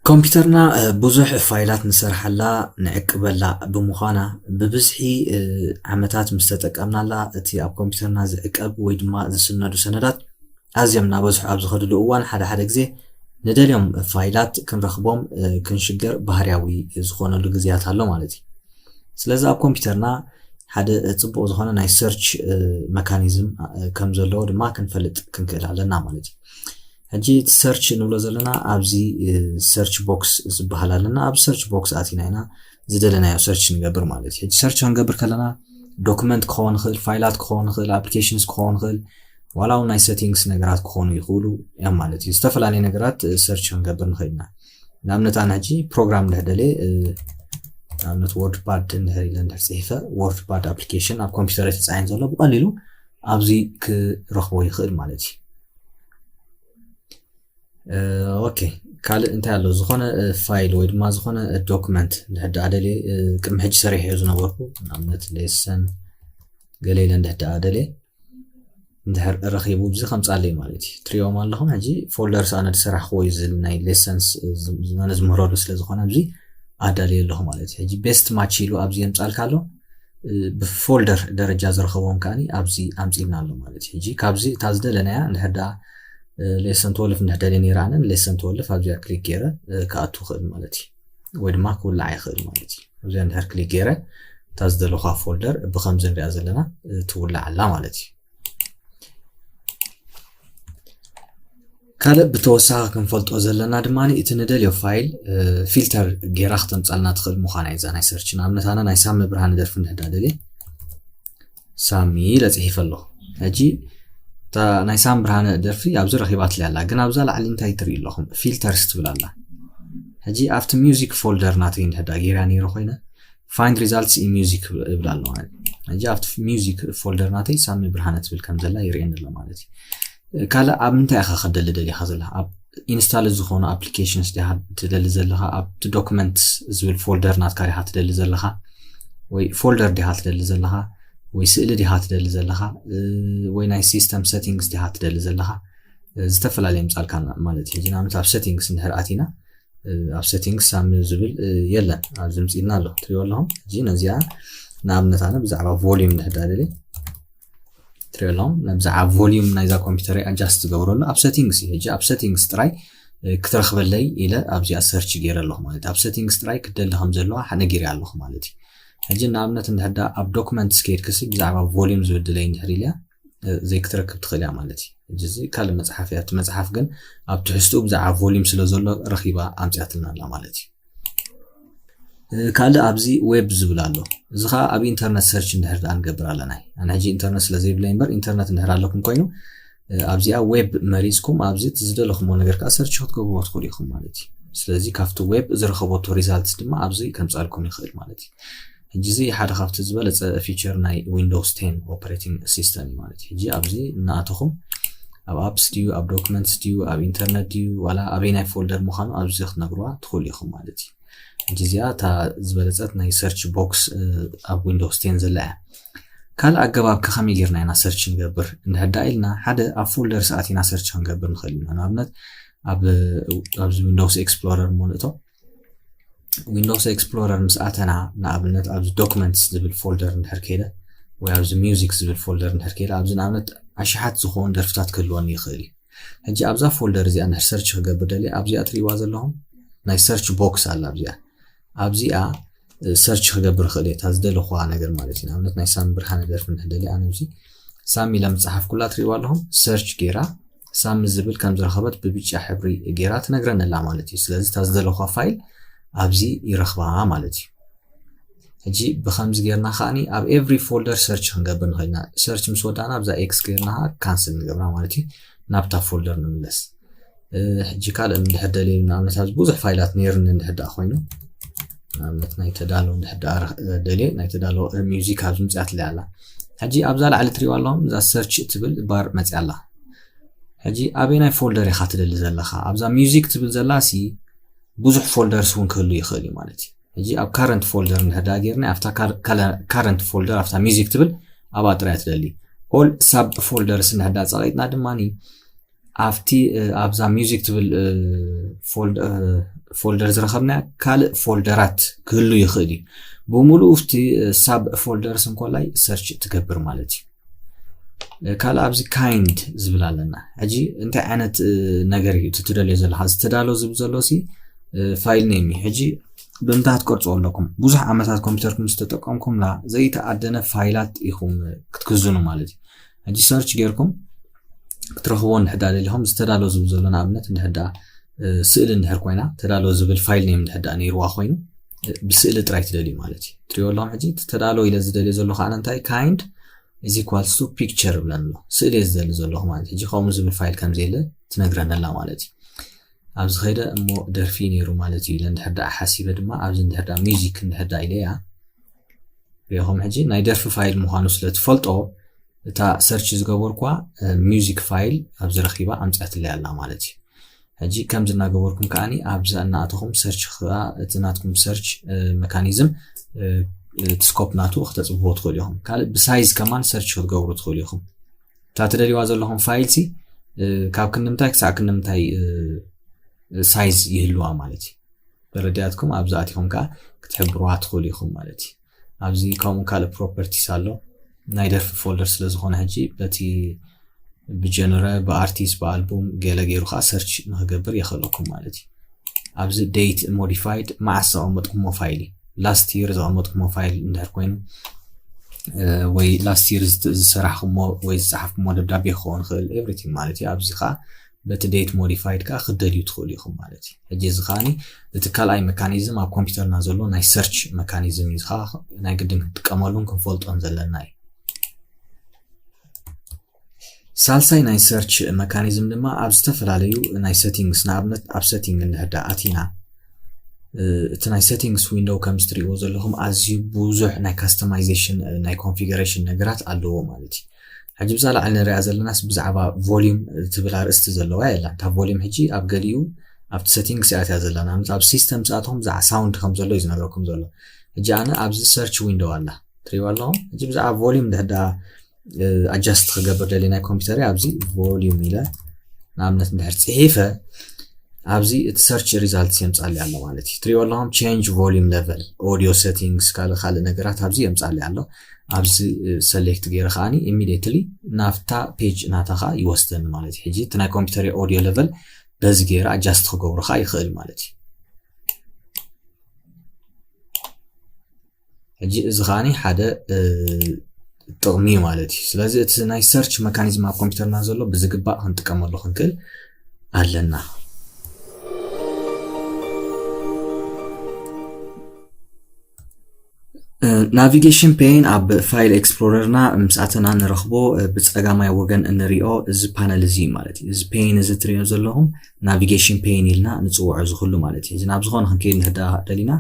ኮምፒውተርና ብዙሕ ፋይላት ንሰርሓላ፣ ንዕቅበላ ብምዃና፣ ብብዝሒ ዓመታት ምስ ተጠቀምናላ፣ እቲ ኣብ ኮምፒውተርና ዝዕቀብ ወይ ድማ ዝስነዱ ሰነዳት ኣዝዮም እናበዝሑ ኣብ ዝኸድሉ እዋን፣ ሓደ ሓደ ግዜ ንደልዮም ፋይላት ክንረኽቦም ክንሽገር ባህርያዊ ዝኾነሉ ግዜያት ኣሎ ማለት እዩ። ስለዚ ኣብ ኮምፒውተርና ሓደ ጽቡቕ ዝኾነ ናይ ሰርች መካኒዝም ከም ዘለዎ ድማ ክንፈልጥ ክንክእል ኣለና ማለት እዩ። ሕጂ እቲ ሰርች ንብሎ ዘለና ኣብዚ ሰርች ቦክስ ዝበሃል ኣለና። ኣብ ሰርች ቦክስ ኣቲና ኢና ዝደለናዮ ሰርች ንገብር ማለት እዩ። ሕጂ ሰርች ክንገብር ከለና ዶክመንት ክኸውን ይኽእል፣ ፋይላት ክኸውን ይኽእል፣ ኣፕሊኬሽንስ ክኸውን ይኽእል፣ ዋላ እውን ናይ ሴቲንግስ ነገራት ክኾኑ ይኽእሉ እዮም ማለት እዩ። ዝተፈላለዩ ነገራት ሰርች ክንገብር ንኽእል ኢና። ንኣብነት ኣነ ሕጂ ፕሮግራም እንድሕር ደልየ ንኣብነት ወርድ ፓድ እንድሕር ኢለ እንድሕር ፅሒፈ ወርድ ፓድ ኣፕሊኬሽን ኣብ ኮምፒውተር ተፃዒን ዘሎ ብቐሊሉ ኣብዚ ክረኽቦ ይኽእል ማለት እዩ። ኦኬ፣ ካልእ እንታይ ኣሎ? ዝኾነ ፋይል ወይ ድማ ዝኾነ ዶክመንት እንድሕር ደኣ ደልየ ቅድሚ ሕጂ ሰሪሐዮ ዝነበርኩ ንኣብነት ሌሰን ገለ ኢለ እንድሕር ደኣ ደልየ እንድሕር ረኺቡ ብዚ ከምፃለይ ማለት እዩ። ትሪኦም ኣለኹም ሕጂ ፎልደርስ ኣነ ዝሰራሕክዎ እዩ ዝብል ናይ ሌሰንስ ዝምህረሉ ስለ ዝኾነ ኣብዚ ኣዳልየ ኣለኹ ማለት እዩ። ሕጂ ቤስት ማች ኢሉ ኣብዚ የምፃልካ ኣሎ። ብፎልደር ደረጃ ዝረኸቦም ከዓኒ ኣብዚ ኣምፂልና ኣሎ ማለት እዩ። ሕጂ ካብዚ እታ ዝደለናያ እንድሕር ደኣ ሌሰን ትወልፍ እንድሕር ደልየ ነይረ ኣነ ሌሰን ትወልፍ ኣብዚኣ ክሊክ ገይረ ክኣቱ ክእል ማለት እዩ። ወይ ድማ ክውላዕ ይኽእል ማለት እዩ። ኣብዚኣ እንድሕር ክሊክ ገይረ እታ ዝደለኳ ፎልደር ብከምዚ ንሪኣ ዘለና ትውላዕ ኣላ ማለት እዩ። ካልእ ብተወሳኺ ክንፈልጦ ዘለና ድማ እቲ ንደልዮ ፋይል ፊልተር ጌራ ክተምፃልና ትኽእል ምዃና እዛ ናይ ሰርች። ንኣብነት ኣነ ናይ ሳሚ ብርሃነ ደርፊ እንድሕዳ ደልየ ሳሚ ኢለ ፅሒፈ ኣለኹ። ሕጂ እታ ናይ ሳሚ ብርሃነ ደርፊ ኣብዚ ረኺባትለይ ኣላ፣ ግን ኣብዛ ላዕሊ እንታይ ትርኢ ኣለኹም? ፊልተርስ ትብል ኣላ። ሕጂ ኣብቲ ሚውዚክ ፎልደር ናተይ እንድሕዳ ጌራ ነይረ ኮይነ ፋይንድ ሪዛልትስ ኢን ሚውዚክ እብል ኣሎ ማለት እዩ። ሕጂ ኣብቲ ሚውዚክ ፎልደር ናተይ ሳሚ ብርሃነ ትብል ከም ዘላ ይርእየኒ ኣሎ ማለት እዩ። ካልእ ኣብ ምንታይ ኢኻ ክደሊ ደሊኻ ዘለኻ? ኣብ ኢንስታል ዝኾኑ ኣፕሊኬሽንስ ዲኻ ትደሊ ዘለኻ? ኣብቲ ዶክመንትስ ዝብል ፎልደር ናትካ ዲኻ ትደሊ ዘለኻ? ወይ ፎልደር ዲኻ ትደሊ ዘለኻ? ወይ ስእሊ ዲኻ ትደሊ ዘለኻ? ወይ ናይ ሲስተም ሴቲንግስ ዲኻ ትደሊ ዘለኻ? ዝተፈላለየ ምጻልካ ማለት እዩ። ሕጂ ንኣብነት ኣብ ሴቲንግስ እንድሕር ኣቲና ኣብ ሴቲንግስ ሳሚ ዝብል የለን። ኣብዚ ምጽኢልና ኣሎ ትሪኦ ኣለኹም። ሕጂ ነዚኣ ንኣብነት ኣነ ብዛዕባ ቮሊዩም እንድሕር ደልየ ትሪኦ ኣለኹም። ብዛዕባ ቮሊዩም ናይዛ ኮምፒውተረይ ኣጃስት ዝገብረሉ ኣብ ሴቲንግስ እዩ። ሕጂ ኣብ ሴቲንግስ ጥራይ ክትረኽበለይ ኢለ ኣብዚኣ ሰርች ገይረ ኣለኹ ማለት እዩ። ኣብ ሴቲንግስ ጥራይ ክትደሊ ከም ዘለዋ ነጊረ ኣለኹ ማለት እዩ። ሕጂ ንኣብነት እንድሕር ደኣ ኣብ ዶክመንትስ ከይድክሲ ብዛዕባ ቮሊዩም ዝብል ድለይ እንድሕር ኢልያ ዘይክትረክብ ትኽእል እያ ማለት እዩ። ሕጂ እዚ ካልእ መጽሓፍ እያ። እቲ መጽሓፍ ግን ኣብ ትሕዝትኡ ብዛዕባ ቮሊዩም ስለ ዘሎ ረኺባ ኣምጽኣትልና ኣላ ማለት እዩ። ካልእ ኣብዚ ዌብ ዝብል ኣሎ። እዚ ኸዓ ኣብ ኢንተርነት ሰርች እንድሕር ደኣ ንገብር ኣለና። ኣነ ሕጂ ኢንተርነት ስለ ዘይብለይ እምበር ኢንተርነት እንድሕር ኣለኩም ኮይኑ ኣብዚኣ ዌብ መሪጽኩም ኣብዚ እቲ ዝደለኹምዎ ነገር ከዓ ሰርች ክትገብርዎ ትኽእሉ ኢኹም ማለት እዩ። ስለዚ ካብቲ ዌብ ዝረኸበቶ ሪዛልትስ ድማ ኣብዚ ከምጻልኩም ይኽእል ማለት እዩ። ሕጂ እዚ ሓደ ካብቲ ዝበለጸ ፊቸር ናይ ዊንዶውስ ቴን ኦፐሬቲንግ ሲስተም እዩ ማለት እዩ። ሕጂ ኣብዚ እናኣተኹም ኣብ ኣፕስ ድዩ ኣብ ዶክመንትስ ድዩ ኣብ ኢንተርነት ድዩ ዋላ ኣበይናይ ፎልደር ምዃኑ ኣብዚ ክትነግርዋ ትኽእሉ ኢኹም ማለት እዩ። ሕጂ እዚኣ እታ ዝበለጸት ናይ ሰርች ቦክስ ኣብ ዊንዶውስ ቴን ዘላ እያ። ካልእ ኣገባብ ከ ከመይ ጌርና ኢና ሰርች ንገብር እንድሕር ደኣ ኢልና ሓደ ኣብ ፎልደርስ ኣቲና ሰርች ክንገብር ንኽእል ኢና። ንኣብነት ኣብዚ ዊንዶውስ ኤክስፕሎረር እሞ ንእቶ። ዊንዶውስ ኤክስፕሎረር ምስ ኣተና ንኣብነት ኣብዚ ዶክመንትስ ዝብል ፎልደር እንድሕር ከይደ ወይ ኣብዚ ሚውዚክ ዝብል ፎልደር እንድሕር ከይደ ኣብዚ ንኣብነት ኣሽሓት ዝኾኑ ደርፍታት ክህልወኒ ይኽእል እዩ። ሕጂ ኣብዛ ፎልደር እዚኣ እንድሕር ሰርች ክገብር ደልየ ኣብዚኣ ትሪእዋ ዘለኹም ናይ ሰርች ቦክስ ኣላ ኣብዚኣ ኣብዚኣ ሰርች ክገብር ይኽእል እየ እታ ዝደለኹዋ ነገር ማለት እዩ። ንኣብነት ናይ ሳሚ ብርሃነ ደርፊ እንድሕር ደልየ ኣነ ኣብዚ ሳሚ ኢለ ምፅሓፍኩላ ትሪእዋ ኣለኹም ሰርች ጌራ ሳሚ ዝብል ከም ዝረኸበት ብብጫ ሕብሪ ጌራ ትነግረኒ ኣላ ማለት እዩ። ስለዚ እታ ዝደለኹዋ ፋይል ኣብዚ ይረኽባ ማለት እዩ። ሕጂ ብኸምዚ ጌርና ከዓኒ ኣብ ኤቭሪ ፎልደር ሰርች ክንገብር ንኽእል ኢና። ሰርች ምስ ወዳእና ኣብዛ ኤክስ ጌርና ከዓ ካንስል ንገብራ ማለት እዩ። ናብታ ፎልደር ንምለስ። ሕጂ ካልእ እንድሕር ደልየ ንኣብነት ኣብዚ ብዙሕ ፋይላት ነይርኒ እንድሕር ደኣ ኮይኑ ንኣብነት ናይ ተዳሎ እንድሕር ደኣ ደልየ ናይ ተዳሎ ሚውዚክ ኣብዚ ምፅኣትለይ ኣላ። ሕጂ ኣብዛ ላዕሊ ትሪእዋ ኣለኹም እዛ ሰርች እትብል ባር መፅያ ኣላ። ሕጂ ኣበይናይ ፎልደር ኢኻ ትደሊ ዘለኻ? ኣብዛ ሚውዚክ ትብል ዘላ ሲ ብዙሕ ፎልደርስ እውን ክህሉ ይኽእል እዩ ማለት እዩ። ሕጂ ኣብ ካረንት ፎልደር እንድሕር ደኣ ጌርና ኣብታ ካረንት ፎልደር ኣብታ ሚውዚክ ትብል ኣብኣ ጥራይ ትደሊ። ኦል ሳብ ፎልደርስ እንድሕር ደኣ ፀቒጥና ድማ ኣብቲ ኣብዛ music ትብል folder ዝረኸብና ካልእ ፎልደራት ክህሉ ይኽእል እዩ። ብምሉኡ ኣብቲ ሳብ ፎልደርስ እንኮላይ ሰርች ትገብር ማለት እዩ። ካልእ ኣብዚ kind ዝብል ኣለና። ሕጂ እንታይ ዓይነት ነገር እዩ እቲ ትደልዮ ዘለካ? ዝተዳሎ ዝብል ዘሎ ሲ ፋይል ኔም እዩ። ሕጂ ብምንታይ ክትቀርፅዎ ኣለኩም? ብዙሕ ዓመታት ኮምፒውተርኩም ዝተጠቀምኩምላ ዘይተኣደነ ፋይላት ኢኹም ክትክዝኑ ማለት እዩ። ሕጂ ሰርች ጌርኩም ክትረኽብዎ እንድሕዳ ደሊኹም ዝተዳሎ ዝብል ዘሎ ንኣብነት እንድሕዳ ስእሊ እንድሕር ኮይና ተዳሎ ዝብል ፋይል ኔም እንድሕዳ ነይርዋ ኮይኑ ብስእሊ ጥራይ ትደልዩ ማለት እዩ። ትሪኦ ኣለኹም ሕጂ ተዳሎ ኢለ ዝደልዮ ዘሎ ከዓ እንታይ kind is equals to picture ይብለኒ ኣሎ። ስእሊ እየ ዝደሊ ዘለኹ ማለት ሕጂ ከምኡ ዝብል ፋይል ከም ዘየለ ትነግረነላ ማለት እዩ። ኣብዚ ኸይደ እሞ ደርፊ ነይሩ ማለት እዩ ኢለ እንድሕር ደኣ ሓሲበ ድማ ኣብዚ እንድሕር ደኣ music እንድሕር ደኣ ኢለ እያ ሪኢኹም ሕጂ ናይ ደርፊ ፋይል ምዃኑ ስለ ትፈልጦ እታ ሰርች ዝገበርኳ music ፋይል ኣብዚ ረኺባ ኣምፅኣትለይ ኣላ ማለት እዩ። ሕጂ ከምዚ እናገበርኩም ከዓኒ ኣብዛ እናኣተኹም ሰርች ከዓ እቲ ናትኩም ሰርች መካኒዝም እቲ ስኮፕ ናቱ ክተፅብዎ ትኽእሉ ኢኹም። ካልእ ብሳይዝ ከማን ሰርች ክትገብሩ ትኽእሉ ኢኹም። እታ ትደልይዋ ዘለኹም ፋይል ሲ ካብ ክንዲ ምንታይ ክሳዕ ክንዲ ምንታይ ሳይዝ ይህልዋ ማለት እዩ። ተረዲኣትኩም ኣብዚ ኣቲኹም ከዓ ክትሕብርዋ ትኽእሉ ኢኹም ማለት እዩ። ኣብዚ ከምኡ ካልእ ፕሮፐርቲስ ኣሎ ናይ ደርፊ ፎልደር ስለ ዝኾነ ሕጂ በቲ ብጀነረ ብኣርቲስት ብኣልቡም ገለ ገይሩ ከዓ ሰርች ንክገብር የኽእለኩም ማለት እዩ። ኣብዚ date modified መዓስ ዘቐመጥኩሞ ፋይል እዩ። last year ዘቐመጥኩሞ ፋይል እንድሕር ኮይኑ ወይ last year ዝሰራሕኩሞ ወይ ዝፀሓፍኩሞ ደብዳቤ ክኸውን ይኽእል everything ማለት እዩ። ኣብዚ ከዓ በቲ date modified ከዓ ክደልዩ ትኽእሉ ኢኹም ማለት እዩ። ሕጂ እዚ ከዓኒ እቲ ካልኣይ መካኒዝም ኣብ ኮምፒውተርና ዘሎ ናይ ሰርች መካኒዝም እዩ። እዚ ከዓ ናይ ግድን ክንጥቀመሉን ክንፈልጦን ዘለና እዩ። ሳልሳይ ናይ ሰርች መካኒዝም ድማ ኣብ ዝተፈላለዩ ናይ ሴቲንግስ ንኣብነት ኣብ ሴቲንግ እንድሕዳ ኣቲና እቲ ናይ ሴቲንግስ ዊንዶው ከም ዝትሪእዎ ዘለኹም ኣዝዩ ብዙሕ ናይ ካስተማይዜሽን ናይ ኮንፊገሬሽን ነገራት ኣለዎ ማለት እዩ። ሕጂ ብዛ ላዕሊ ንሪኣ ዘለናስ ብዛዕባ volume ትብል ኣርእስቲ ዘለዋ የላ። እታ volume ሕጂ ኣብ ገሊኡ ኣብቲ ሴቲንግስ እያ እትያ ዘላ። ንኣብነት ኣብ ሲስተም ዝኣተኹም ብዛዕባ ሳውንድ ከም ዘሎ እዩ ዝነግረኩም ዘሎ። ሕጂ ኣነ ኣብዚ ሰርች ዊንዶው ኣላ ትሪእዋ ኣለኹም። ሕጂ ብዛዕባ volume ድሕዳ ኣጃስት ክገብር ደሊ ናይ ኮምፒውተር ኣብዚ volume ኢለ ንኣብነት እንድሕር ፅሒፈ ኣብዚ እቲ ሰርች ሪዛልት የምፃሊ ኣሎ ማለት እዩ። ትሪእዎ ኣለኹም change volume level audio settings ካልእ ካልእ ነገራት ኣብዚ የምፃሊ ኣሎ። ኣብዚ ሰሌክት ገይረ ከዓኒ ኢሚዲየትሊ ናብታ ፔጅ ናታ ከዓ ይወስደኒ ማለት እዩ። ሕጂ እቲ ናይ ኮምፒውተር ኦዲዮ ሌቨል በዚ ገይረ ኣጃስት ክገብሩ ከዓ ይኽእል ማለት እዩ። ሕጂ እዚ ከዓኒ ሓደ ጥቕሚ ማለት እዩ። ስለዚ እቲ ናይ ሰርች መካኒዝም ኣብ ኮምፒውተርና ዘሎ ብዝግባእ ክንጥቀመሉ ክንክእል ኣለና። ናቪጌሽን ፔን ኣብ ፋይል ኤክስፕሎረርና ምስ ኣተና ንረኽቦ ብፀጋማይ ወገን እንሪኦ እዚ ፓነል እዚ ማለት እዩ። እዚ ፔን እዚ ትሪኦ ዘለኹም ናቪጌሽን ፔን ኢልና ንፅውዖ ዝኽሉ ማለት እዩ። እዚ ናብ ዝኾነ ክንከይድ ንሕዳ ደሊና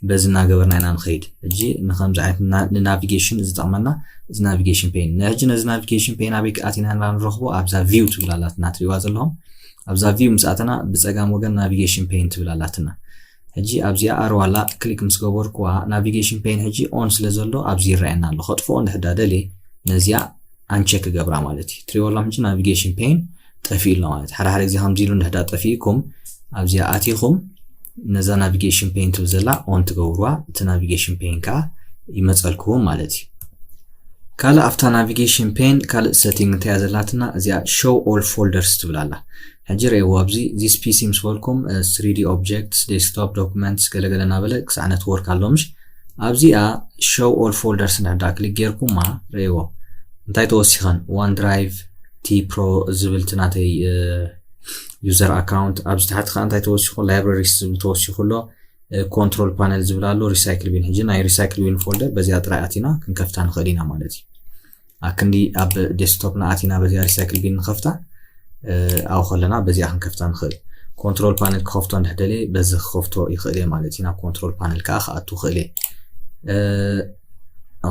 በዚ እናገበርና ኢና ንኸይድ። ሕጂ ንከምዚ ዓይነት ንናቪጌሽን ዝጠቕመና እዚ ናቪጌሽን ፔን። ንሕጂ ነዚ ናቪጌሽን ፔን ኣበይ ኣቲና ኢና ንረኽቦ? ኣብዛ ቪው ትብል ኣላትና ትሪእዋ ዘለኹም። ኣብዛ ቪው ምስ ኣተና ብፀጋም ወገን ናቪጌሽን ፔን ትብል ኣላትና። ሕጂ ኣብዚኣ ኣርዋላ ክሊክ ምስ ገበርኩዋ ናቪጌሽን ፔን ሕጂ ኦን ስለ ዘሎ ኣብዚ ይረኣየና ኣሎ። ከጥፍኦ እንድሕዳ ደልየ ነዚኣ ኣንቸክ ገብራ ማለት እዩ። ትሪእዎ ኣለኹም ሕጂ ናቪጌሽን ፔን ጠፊኡ ኣሎ ማለት እዩ። ሓደ ሓደ ግዜ ከምዚ ኢሉ እንድሕዳ ጠፊእኩም ኣብዚኣ ኣቲኹም ነዛ ናቪጌሽን ፔን ትብል ዘላ ኦን ትገብርዋ እቲ ናቪጌሽን ፔን ከዓ ይመፀልኩም ማለት እዩ። ካልእ ኣብታ ናቪጌሽን ፔን ካልእ ሴቲንግ እንታይ እያ ዘላትና? እዚኣ show all folders ትብል ኣላ። ሕጂ ረእይዎ ኣብዚ this PC ምስ በልኩም three D objects desktop documents ገለገለ እናበለ ክሳዕ network ኣሎ ምሽ ኣብዚኣ show all folders እንድሕዳ ክሊክ ጌርኩማ ረእይዎ እንታይ ተወሲኸን one drive T Pro ዝብል እቲ ናተይ user account ኣብዚ ታሕቲ ከዓ እንታይ ተወሲኹ libraries ዝብል ተወሲኹ ኣሎ control panel ዝብል ኣሎ recycle bin ሕጂ ናይ recycle bin folder በዚኣ ጥራይ ኣቲና ክንከፍታ ንኽእል ኢና ማለት እዩ። ኣክንዲ ኣብ ዴስክቶፕና ኣቲና በዚኣ recycle bin ንኸፍታ ኣብኡ ከለና በዚኣ ክንከፍታ ንኽእል። ኮንትሮል ፓነል ክኸፍቶ እንድሕደልየ በዚ ክኸፍቶ ይኽእል እየ ማለት እዩ። ናብ ኮንትሮል ፓነል ከዓ ክኣቱ ይኽእል እየ።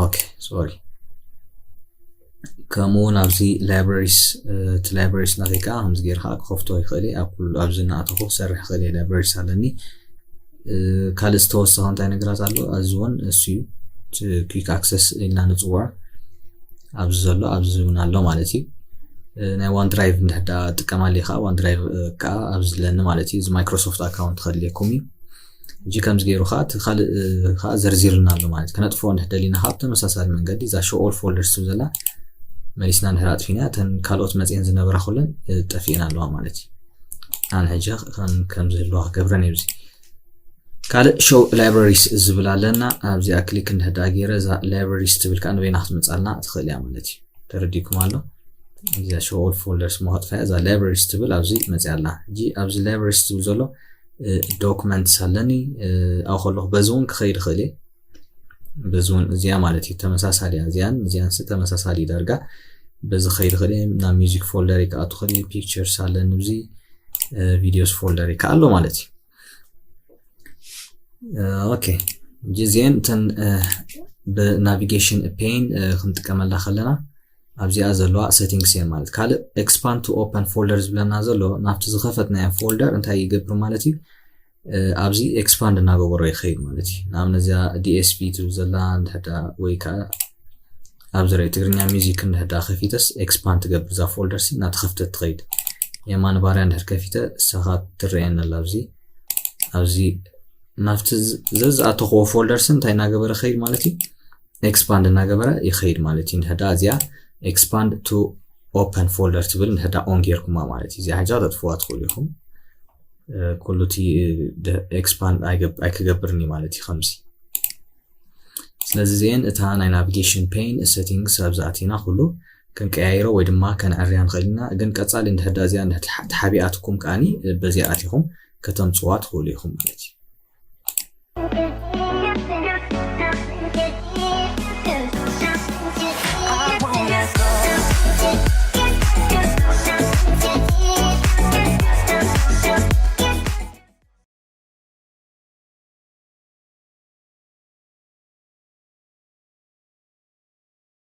ኦኬ ሶሪ። ከምኡ እውን ኣብዚ libraries እቲ libraries ናተይ ከዓ ከምዚ ገይረ ከዓ ክኸፍቶ ይኽእል እየ። ኣብ ኩሉ ኣብዚ እናኣተኹ ክሰርሕ ይኽእል እየ። Libraries ኣለኒ። ካልእ ዝተወሰኸ እንታይ ነገራት ኣሎ? እዚ እውን እሱ እዩ። Quick access ኢልና ንፅውዖ ኣብዚ ዘሎ ኣብዚ እውን ኣሎ ማለት እዩ። ናይ OneDrive እንድሕር ዳ ጥቀም ኣለኻ OneDrive ከዓ ኣብዚ ለኒ ማለት እዩ። እዚ Microsoft account ከድልየኩም እዩ። ሕጂ ከምዚ ገይሩ ከዓ እቲ ካልእ ከዓ ዘርዚርልና ኣሎ ማለት ከነጥፍኦ እንድሕር ደሊና ካብ ተመሳሳሊ መንገዲ እዛ show all folders ትብል ዘላ መሊስና እንድሕር ኣጥፊና እተን ካልኦት መፅኤን ዝነበራ ኩለን ጠፊእን ኣለዋ ማለት እዩ። ኣነ ሕጂ ከም ዝህልዋ ክገብረን እዩ። ካልእ show libraries ዝብል ኣለና። ኣብዚኣ click እንድሕር ዳ ገይረ እዛ libraries ትብል ከዓ ንበይና ክትመፃልና ትኽእል እያ ማለት እዩ። ተረዲኩም ኣሎ። እዚኣ show all folders ሞ ከጥፋያ እዛ libraries ትብል ኣብዚ መፅያ ኣላ። ሕጂ ኣብዚ libraries ትብል ዘሎ documents ኣለኒ። ኣብኡ ከለኹ በዚ እውን ክኸይድ ይኽእል እየ። በዚ እውን እዚኣ ማለት እዩ ተመሳሳሊ እያ። እዚኣን እዚኣን ስ ተመሳሳሊ ዳርጋ በዚ ክኸይድ ይኽእል እየ። ናብ music folder ክኣቱ ይኽእል እየ። Pictures ኣለኒ፣ እዚ videos folder ከዓ ኣሎ ማለት እዩ። ኦኬ፣ እዚአን እተን ብ navigation pane ክንጥቀመላ ከለና ኣብዚኣ ዘለዋ settings እየን ማለት። ካልእ expand to open folder ዝብለና ዘሎ ናብቲ ዝኸፈትናዮ folder እንታይ ይገብር ማለት እዩ? ኣብዚ expand እናገበሮ ይኸይድ ማለት እዩ። ንኣብነት እዚኣ DSP ትብል ዘላ እንድሕዳ ወይ ከዓ ኣብዚ ርኢ ትግርኛ music እንድሕዳ ከፊተስ expand ትገብር እዛ folder ሲ እናተኸፍተት ትኸይድ። የማን ባርያ እንድሕር ከፊተ እሳኻ ትረየኒ ኣላ ኣብዚ ኣብዚ ናብቲ ዘዝኣተኽዎ folder ሲ እንታይ እናገበረ ይኸይድ ማለት እዩ? Expand እናገበረ ይኸይድ ማለት እዩ። እንድሕዳ እዚኣ expand to open folder ትብል እንድሕዳ on ጌርኩማ ማለት እዩ። እዚኣ ሕጃ ተጥፍዋ ትኽእሉ ኢኹም። ኩሉ እቲ expand ኣይክገብርን እዩ ማለት እዩ። ከምዚ ስለዚ እዚአን እታ ናይ navigation pane settings ኣብዚ ኣቲና ኩሉ ክንቀያይሮ ወይ ድማ ከነዕርያ ንኽእል ኢና። ግን ቀፃሊ እንድሕዳ እዚኣ ተሓቢኣትኩም ከዓኒ በዚኣ ኣቲኹም ከተምፅዋ ትኽእሉ ኢኹም ማለት እዩ።